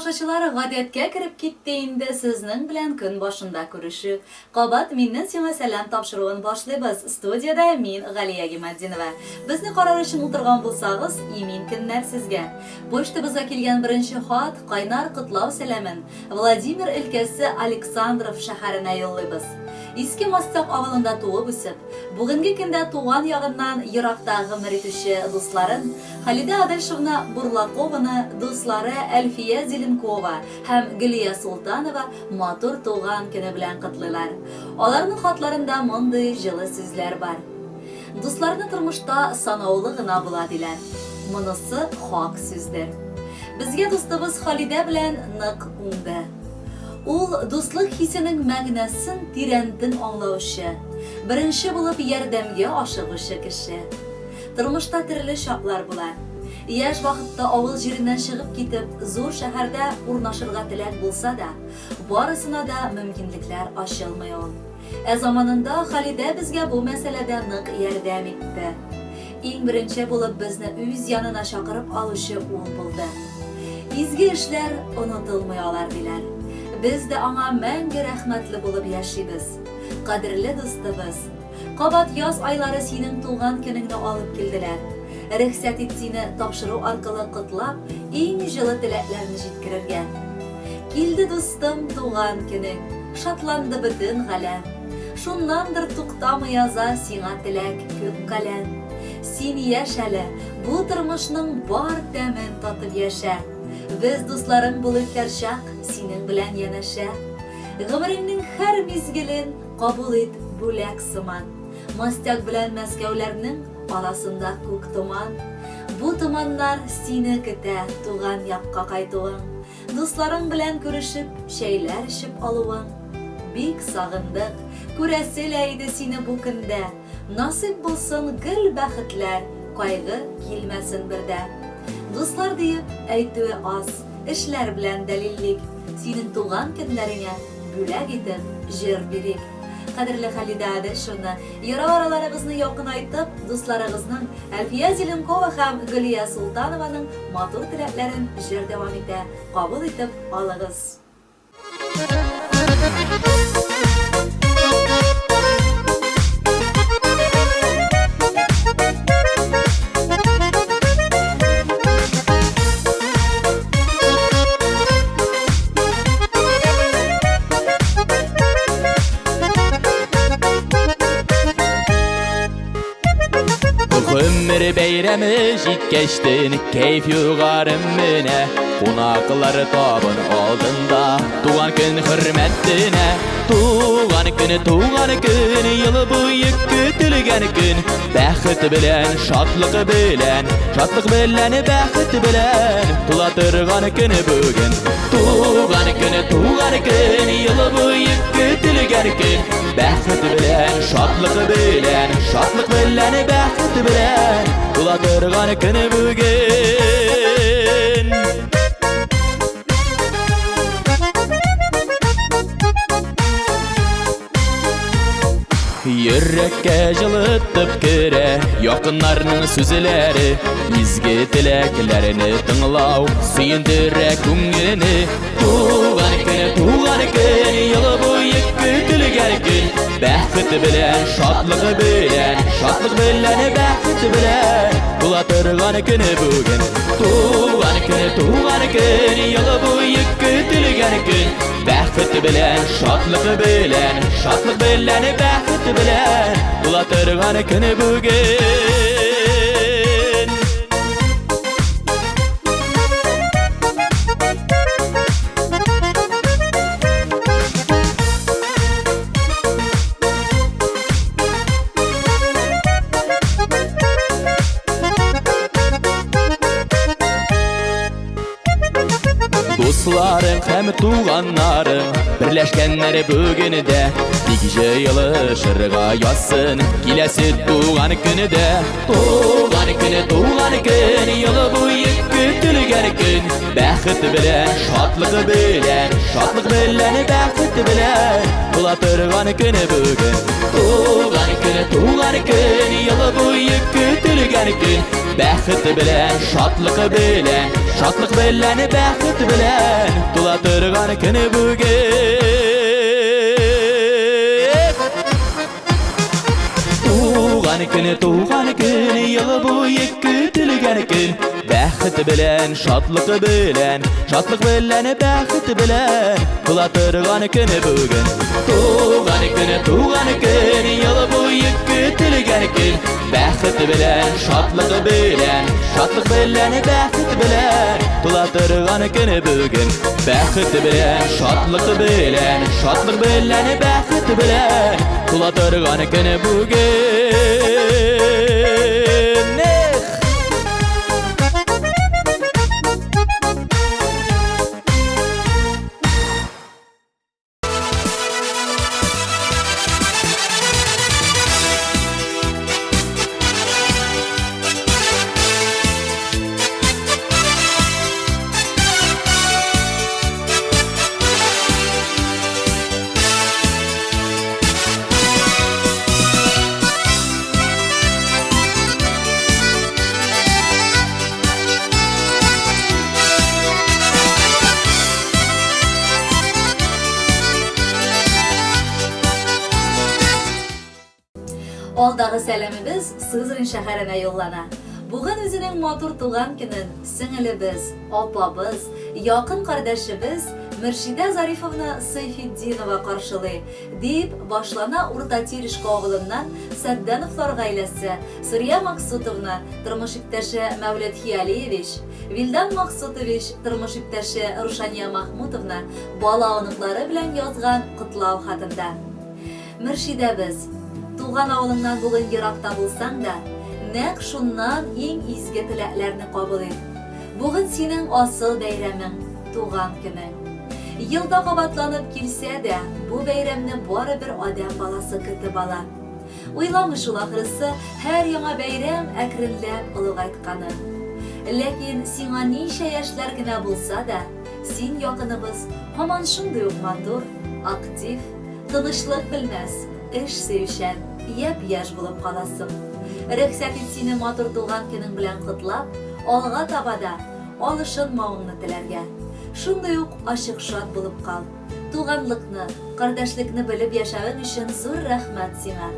тамашачылар, гадәткә кереп китте инде сезнең белән көн башында күрешү. Кабат Миннән сиңа сәлам тапшыруын башлыйбыз. Студиядә мин, Галия Гиматдинова. Безне карар өчен утырган булсагыз, имин көннәр сезгә. Почтабызга килгән беренче хат, кайнар котлау сәламен Владимир өлкәсе Александров шәһәренә юллыйбыз. Иске Мостяк авылында туып-үсеп, бүгенге көндә туган ягыннан еракта гомер итүче дусларын, Халидә Адельшевна Бурлакованы дуслары Әлфия Зеленкова һәм Гөлия Солтанова матур туган көне белән котлыйлар. Аларның хатларында мондый җылы сүзләр бар. Дусларны тормышта санаулы гына була, диләр. Монысы хак сүздер. Безгә дустыбыз Халидә белән нык уңды. Ул дуслык хисенең мәгънәсен тирәнтен аңлаучы, беренче булып ярдәмгә ашыгучы кеше. Тормышта төрле чаклар була. Яшь вакытта авыл җиреннән чыгып китеп, зур шәһәрдә урнашырга теләк булса да, барысына да мөмкинлекләр ачылмый ул. Ә заманында Халидә безгә бу мәсьәләдә нык ярдәм итте. Иң беренче булып безне үз янына чакырып алучы ул булды. Изге эшләр онытылмый алар, диләр. Без дә аңа мәңге рәхмәтле булып яшибез. Кадерле дустыбыз! Кабат яз айлары синең туган көнеңне алып килделәр. Рөхсәт ит сине тапшыру аркылы котлап, иң җылы теләкләрне җиткерергә. Килде, дустым, туган көнең, шатланды бөтен галәм. Шуннандыр туктамый яза сиңа теләк күк каләм. Син яшь әле, бу тормышның бар тәмен татып яшә. Без дусларың булыйк һәрчак синең белән янәшә. Гомереңнең һәр мизгелен Кабул ит бүләк сыман. Мостяк белән Мәскәүләрнең арасында күк томан. Бу томаннар сине көтә, туган якка кайтуың, дусларың белән күрешеп, чәйләр эчеп алуың. Бик сагындык, күрәсе лә иде сине бу көндә. Насыйп булсын гел бәхетләр, кайгы килмәсен бер дә. Дуслар диеп әйтүе аз, эшләр белән дәлиллик. Синең туган көннәреңә бүләк итеп җыр бирик. Кадерле Халидә Адельшевна, ерак араларыгызны якынайтып, дусларыгызның Әлфия Зеленкова һәм Гөлия Солтанованың матур теләкләрен җыр дәвам итә, кабул итеп алыгыз. Гомер бәйрәме җиткәчтен кәйф югары менә. Кунаклар табын алдында туган көн хөрмәтенә. Туган көн, туган көн, ел буе көтелгән көн. Бәхет белән, шатлык белән, шатлык белән, бәхет белән тула торган көн бүген. Туган көн, туган көн, ел буе көтелгән көн. Бәхет белән, шатлык белән, шатлык белән, бәхет белән тула торган көн бүген. Йөрәккә җылытып керә якыннарның сүзләре, изге теләкләрне тыңлау сөендерә күңелне. Туган көн, туган көн, ел буе көтелгән көн, бәхет белән, шатлык белән, шатлык белән, бәхет белән тула торган көн бүген. Туган көн, туган көн, ел буе көтелгән көн, бәхет белән, шатлык белән, шатлык белән, бәхет белән тула торган көн бүген. Дусларың һәм туганнарың берләшкәннәр бүген дә, тик җыелышырга язсын киләсе туган көне дә. Туган көне, туган көн, ел буе көтелгән көн, бәхет белән, шатлык белән, шатлык белән, бәхет белән тула торган көне бүген. Туган көне, туган көн, ел буе көтелгән көн, Бәхет белән, шатлык белән, шатлык белән, бәхет белән тула торган көн бүген. Туган көн, туган көн, ел буе көтелгән көн. Бәхет белән, шатлык белән, шатлык белән, бәхет белән тула торган көн бүген. Туган көн, туган көн, ел буе көтелгән көн. Бәхет белән, шатлык белән, шатлык белән, бәхет белән тула торган көн бүген. Бәхет белән, шатлык белән, шатлык белән, бәхет белән тула торган көн бүген. Эх! Алдагы сәламебез Сызрань шәһәренә юллана. Бүген үзенең матур туган көнен сеңелебез, апабыз, якын кардәшебез Мөршидә Зарифовна Сейфетдинова каршылый, дип башлана Урта Терешка авылыннан Сәддәновлар гаиләсе, Сурия Максутовна, тормыш иптәше Мәүлет Хиалиевич, Вилдан Максутович, тормыш иптәше Рушания Махмутовна, бала-оныклары белән язган котлау хатында. Мөршидәбез, туган авылыңнан бүген еракта булсаң да, нәкъ шуннан иң изге теләкләрне кабул ит. Бүген синең асыл бәйрәмең, туган көнең. Елда кабатланып килсә дә, бу бәйрәмне барыбер адәм баласы көтеп ала. Уйламый шул ахрысы, һәр яңа бәйрәм әкренләп олыгайтканын. Ләкин сиңа ничә яшьләр генә булса да, син, якыныбыз, һаман шундый ук матур, актив, тынычлык белмәс, эш сөючән, япь-яшь булып каласың. Рөхсәт ит сине матур туган көнең белән котлап, алга таба да алышынмавыңны теләргә. Шундый ук ачык шат булып кал. Туганлыкны, кардәшлекне белеп яшәвең өчен зур рәхмәт сиңа.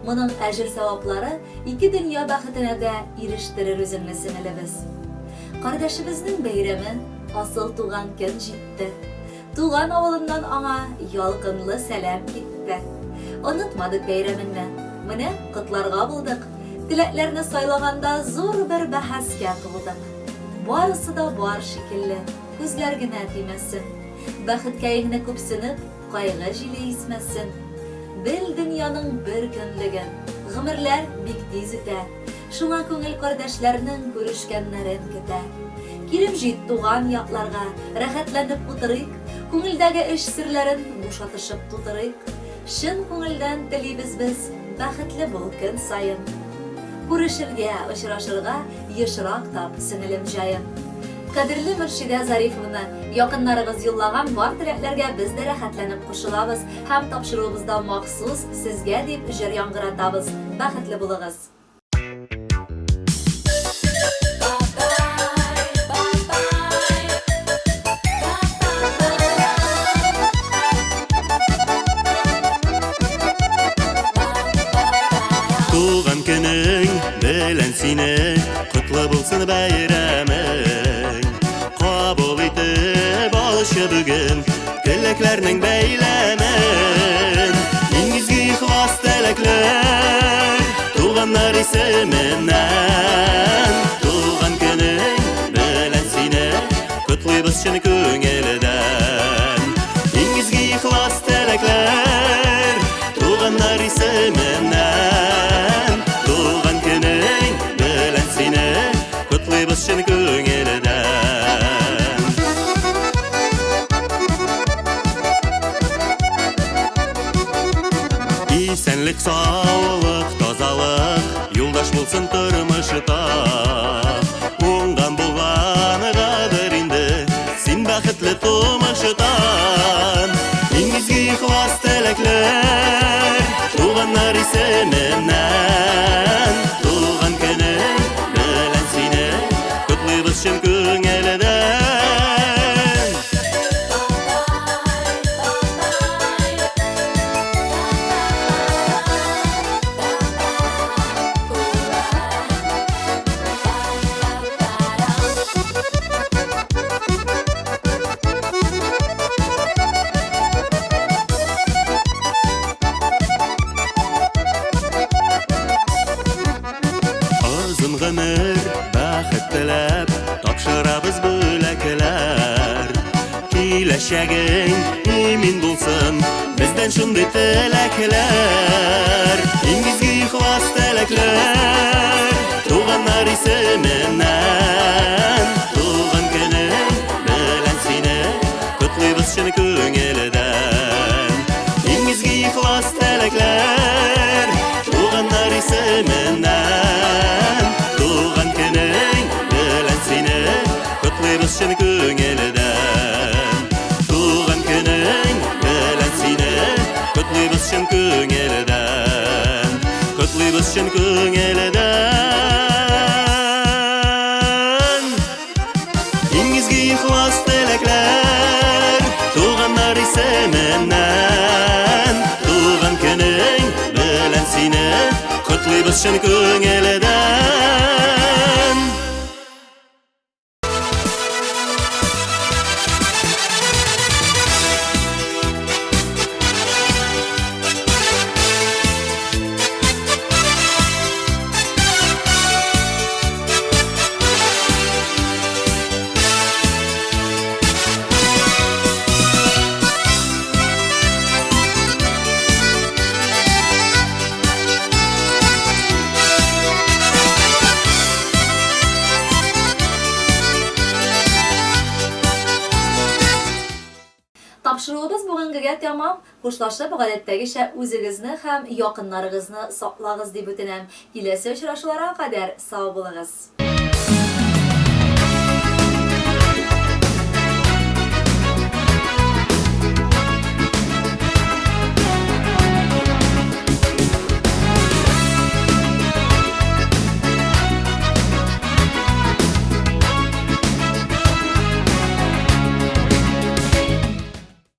Моның әҗер-саваплары ике дөнья бәхетенә дә ирештерер үзеңне, сеңелебез. Кардәшебезнең бәйрәме, асыл туган көн җитте. Туган авылыннан аңа ялкынлы сәлам китте. Онытмадык бәйрәмеңне. Менә котларга булдык. Теләкләрне сайлаганда зур бер бәхәскә тулдык. Барысы да бар шикелле, күзләр генә тимәсен. Бәхеткәеңне күпсенеп, кайгы җиле исмәсен. Бел дөньяның бер көнлеген, гомерләр бик тиз үтә. Шуңа күңел кардәшләрнең күрешкәннәрен көтә. Килеп җит туган якларга, рәхәтләнеп утырыйк, күңелдәге эч серләрен бушатышып тутырыйк. Чын күңелдән телибез без, бәхетле бул көн саен. Күрешергә, очрашырга ешрак тап, сеңелем җаен. Кадерле Мөршидә Зарифовна, якыннарыгыз юллаган бар теләкләргә без дә рәхәтләнеп кушылабыз һәм тапшыруыбызда махсус сезгә дип җыр яңгыратабыз. Бәхетле булыгыз! Туган көнең белән сине, котлы булсын бәйрәмең. Кабул итеп алчы бүген теләкләрнең бәйләмен. Иң изге ихлас теләкләр туганнар исеменнән. Туган көнең белән сине котлыйбыз чын күңелдән. Иң изге ихлас теләкләр туганнар исеменнән. Туган көнең белән сине котлыйбыз чын күңелдән. Исәнлек, саулык, тазалык юлдаш булсын тормышта. Уңган булгангадыр инде син бәхетле тумыштан. Иң изге ихлас теләкләр туганнар исеменнән. Туган көнең белән гомер, бәхет теләп, тапшырабыз бүләкләр. Киләчәгең имин булсын, бездән шундый теләкләр. Иң изге ихлас теләкләр, туганнар исеменнән. Туган көнең белән сине котлыйбыз чын күңелдән. Иң изге ихлас теләкләр, туганнар исеменнән. Туган көнең белән сине котлыйбыз чын күңелдән. Туган көнең белән сине котлыйбыз чын күңелдән. Котлыйбыз чын күңелдән. Иң изге ихлас теләкләр, туганнар исеменнән. Туган көнең белән сине котлыйбыз чын күңелдән. Тапшыруыбыз бүгенгегә тәмам. Хушлашып, гадәттәгечә үзегезне һәм якыннарыгызны саклагыз дип үтенәм. Киләсе очрашуларга кадәр сау булыгыз.